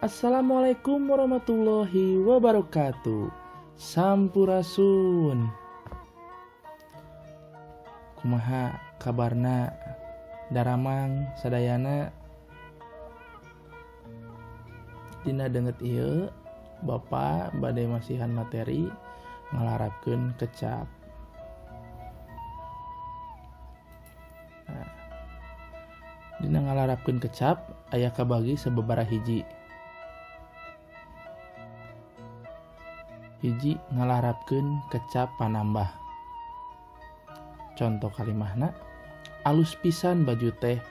Assalamualaikum warahmatullahi wabarakatuh. Sampurasun. Kumaha kabarna daramang sadayana? Dina danget ieu Bapak bade masihan materi ngalarapkeun kecap. Nah, dina ngalarapkeun kecap aya kabagi sababaraha hiji. Hiji ngalarapkeun kecap panambah. Contoh kalimahna, alus pisan baju teh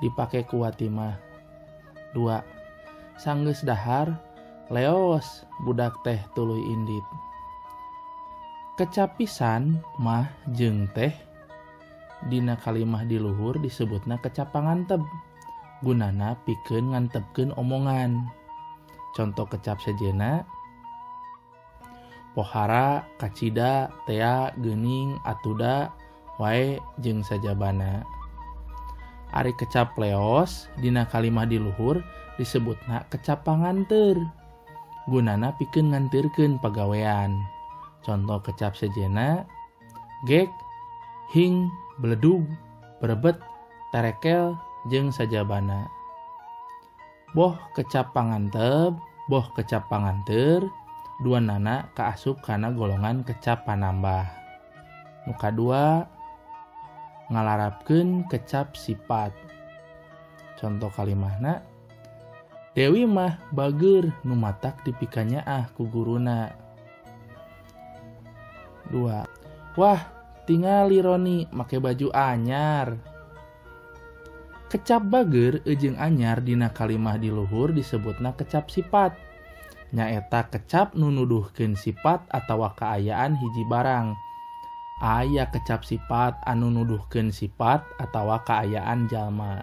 dipake ku Watimah. 2. Sanggeus dahar leos budak teh tuluy indit. Kecap pisan mah jeung teh dina kalimah di luhur disebutna kecap pangantep. Gunana pikeun ngantepkeun omongan. Contoh kecap sejenna, pohara, kacida, tea, geuning, atuda, wae jeung sajabana. Ari kecap leos dina kalimah di luhur disebutna kecap panganteur. Gunana pikeun nganteurkeun pagawean. Contoh kecap sejenna, gek, hing, beledug, berebet, terekel, jeung sajabana. Boh kecap pangantep, boh kecap panganteur, dua nana kaasup kana golongan kecap panambah. Nu kadua, ngalarapkeun kecap sifat. Contoh kalimahna, Dewi mah bageur nu matak dipikanyaah ku guruna. 2. Wah, tingali Roni make baju anyar. Kecap bageur jeung anyar dina kalimah di luhur disebutna kecap sifat. Nyaeta kecap nu nuduhkeun sifat atawa kaayaan hiji barang. Aya kecap sifat anu nuduhkeun sifat atawa kaayaan jalma.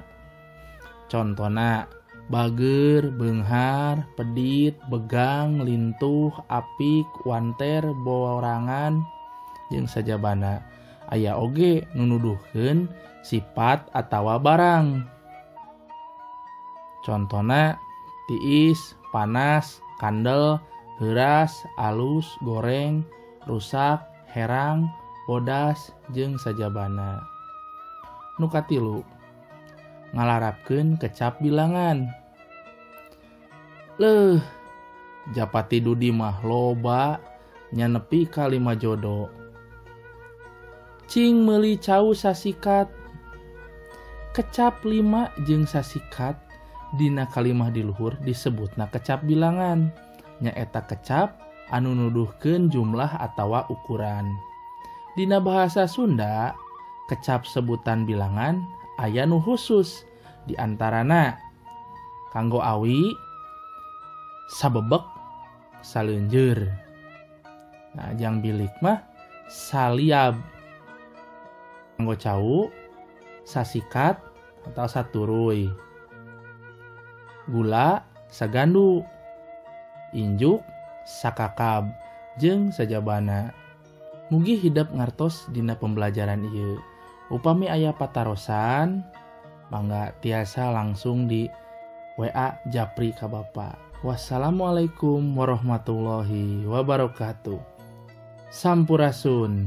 Contona, bageur, beunghar, pedit, begang, lintuh, apik, wanter, borangan, jeung sajabana. Aya oge nu nuduhkeun sifat atawa barang. Contona, tiis, panas, kandel, heuras, alus, goreng, rusak, herang, bodas, jeung sajabana. Nu katilu, ngalarapkeun kecap bilangan. Leuh, japati Dudi mah loba nya nepi ka 5 jodo. Cing meuli cau sasikat. Kecap 5 jeung sasikat dina kalimah di luhur disebutna kecap bilangan. Nyaeta kecap anu nuduhkeun jumlah atawa ukuran. Dina bahasa Sunda, kecap sebutan bilangan aya nu khusus, di antarana kanggo awi, sabebek, saleunjeur. Nah, jang bilik mah saliab. Kanggo cau, sasikat atau saturuy. Gula sagandu, injuk sakakab, jeung sajabana. Mugi hidep ngartos dina pembelajaran ieu. Upami aya patarosan, mangga tiasa langsung di WA japri ka Bapak. Wassalamualaikum warahmatullahi wabarakatuh. Sampurasun.